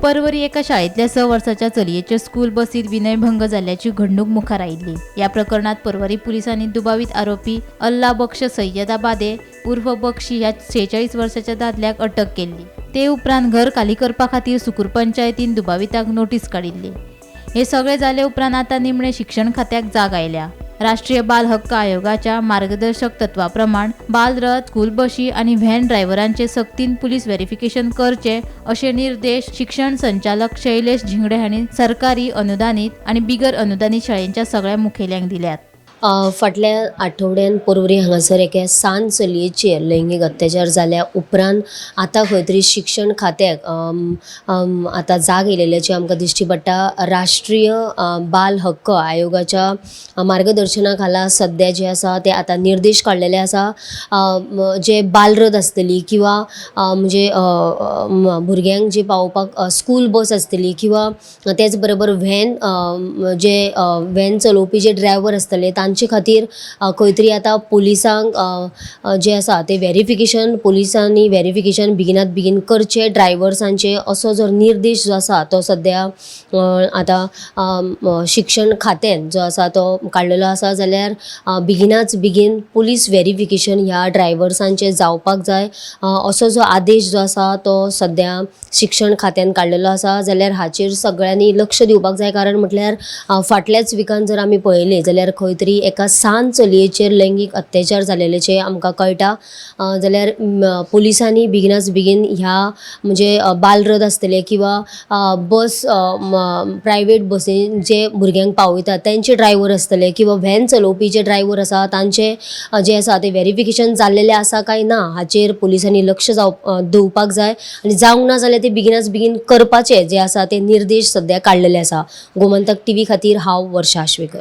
परवरी एका शाळेंतल्या 6 वर्साच्या चलयेचे स्कूल बसीत विनयभंग जाल्ल्याची घडणूक मुखार आयिल्ली. ह्या प्रकरणात परवरी पुलिसांनी दुबावीत आरोपी अल्ला बक्ष सय्यदाबादे उर्फ बक्षी ह्या 46 वर्साच्या दादल्याक अटक केल्ली. ते उपरांत घर खाली करपा खातीर सुकूर पंचायतीन दुबाविताक नोटीस काडिल्ली. हे सगळे जाले उपरांत आतां निमणे शिक्षण खात्याक जाग आयल्या. राष्ट्रीय बाल हक्क आयोगाच्या मार्गदर्शक तत्वा प्रमाण बालरथ, स्कूल बशी आनी व्हॅन ड्रायव्हरांचे सक्तीन पुलीस व्हेरिफिकेशन करचे अशे निर्देश शिक्षण संचालक शैलेश झिंगडे हांणी सरकारी अनुदानीत आनी बिगर अनुदानीत शाळेंच्या सगळ्या मुखेल्यांक दिल्यात. फाटल्या आठवड्यान परवरी हांगासर एका सान चलयेचेर लैंगीक अत्याचार जाल्या उपरांत आतां खंय तरी शिक्षण खात्याक आतां जाग येयलेल्याची आमकां दिश्टी पडटा. राष्ट्रीय बाल हक्क आयोगाच्या मार्गदर्शना खाला सद्या जे आसा ते आतां निर्देश काडलेले आसा. जे बालरथ आसतली किंवा म्हणजे भुरग्यांक जे पावोवपाक स्कूल बस आसतली किंवा तेच बरोबर व्हॅन, जे व्हॅन चलोवपी जे ड्रायव्हर आसतले तांचे खातीर खंय तरी आतां पुलिसांक जे आसा ते व्हेरिफिकेशन, पुलिसांनी व्हेरिफिकेशन बेगिनात बेगीन करचें ड्रायव्हर्सांचें, असो जो निर्देश जो आसा तो सद्या आतां शिक्षण खात्यान जो आसा तो काडलेलो आसा. जाल्यार बेगिनाच बेगीन पुलीस व्हेरिफिकेशन ह्या ड्रायव्हर्सांचें जावपाक जाय, असो जो आदेश जो आसा तो सद्या शिक्षण खात्यान काडलेलो आसा. जाल्यार हाचेर सगळ्यांनी लक्ष दिवपाक जाय, कारण म्हटल्यार फाटल्याच विकान जर आमी पळयलें जाल्यार खंय तरी एका सान चलयेचेर लैंगीक अत्याचार जालेल्याचें आमकां कळटा. जाल्यार पुलिसांनी बेगिनाच बेगीन ह्या म्हणजे बालरथ आसतले किंवा बस, प्रायवेट बसीन जे भुरग्यांक पावयतात तेंचे ड्रायव्हर आसतले किंवा व्हॅन चलोवपी जे ड्रायव्हर आसा तांचे जे आसा ते व्हेरिफिकेशन जाल्लेलें आसा काय ना हाचेर पुलिसांनी लक्ष दिवपाक जाय आनी जावंक ना जाल्यार ते बेगिनाच बेगीन करपाचे जे आसा ते निर्देश सद्या काडलेले आसा. गोमंतक टीव्ही खातीर हांव वर्षा आश्वेकर.